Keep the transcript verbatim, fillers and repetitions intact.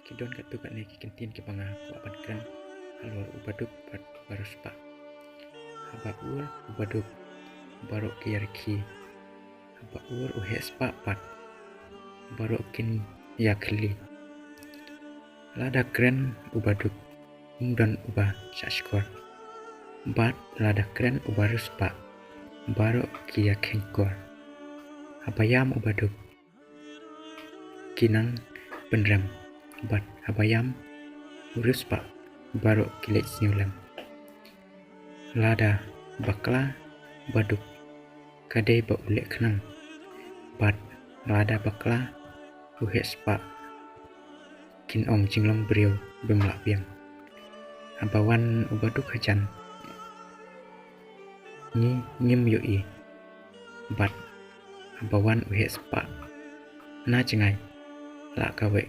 Ki don katto katne ki kyntien kiba nga kwah ban kren halor u baduk bad u bariewspah. Haba ur u baduk, baroh ki ïa rkhie. Haba ur u heh spah pat, baroh kin ïa khyllie. Lada kren u baduk, ym don uba shah shkor. Bad lada kren u bariewspah, baroh ki ïa kheiñ kor. Haba ïam u baduk, ki nang pynrem. Bad haba ïam u riewspah, baroh ki leit sniew lem. Lada bakla baduk, ka dei ba u leh khnang. Bad lada bakla u heh spah, kin ong jinglong briew bym lah biang. Haba wan u baduk hajan, ngi ngim ïohi. Bad haba wan u heh spah na jngai, lah kawei